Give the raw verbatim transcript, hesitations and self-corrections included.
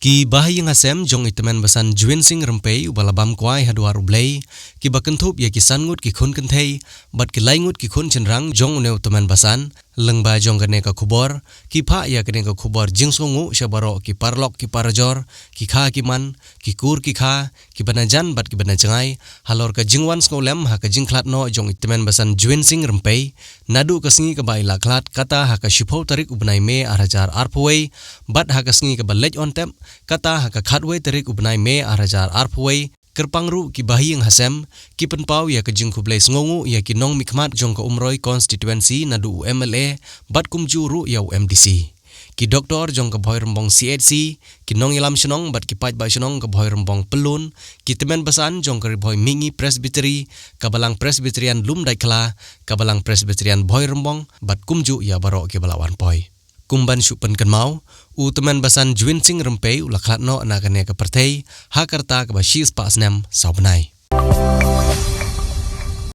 Ki bahaïing hasem jong i tymmen basan Jwin Sing Rympei uba la bam kwai ha dwar U Blei, kiba kynthup ïa ki san ngut ki khun kynthei bad ki lai ngut ki khun shynrang jong une u tymmen basan, lyngba jong kane ka khubor ki phah ïa kane ka khubor jingsngewnguh sha baroh ki paralok ki parajor, ki kha ki man, ki kur ki kha, kiba na jan bad kiba na jngai, halor ka jingwan sngewlem ha ka jingkhlad noh jong i tymmen basan Jwin Sing Rympei, naduh ka sngi kaba i la khlad kata ha ka shiphew tarik u bnai May ar hajar arphew wei, bad ha ka sngi kaba leit on tep kata ha ka khatwei tarik u bnai May ar hajar arphew wei, kyrpang ruh ki bahaïing hasem ki pynpaw ïa ka jingkhublei sngewnguh ïa ki nongmihkhmat jong ka Umroi constituency naduh u M L A bad kumjuh ruh ïa u M D C. Ki doktor jong ka Bhoirymbong C H C, ki nongïalam shnong bad ki paidbah shnong ka Bhoirymbong Pyllun, ki tymmen basan jong ka Ri Bhoi Mihngi Presbytery, ka Balang Presbyterian Lumdaitkhla, ka Balang Presbyterian Bhoirymbong bad kumjuh ïa baroh kiba la wan poi. Kum ban shu pynkynmaw, u tymmen basan Jwin Sing Rympei u la khlad noh na kane ka pyrthei ha ka rta kaba shispah snem saw bnai.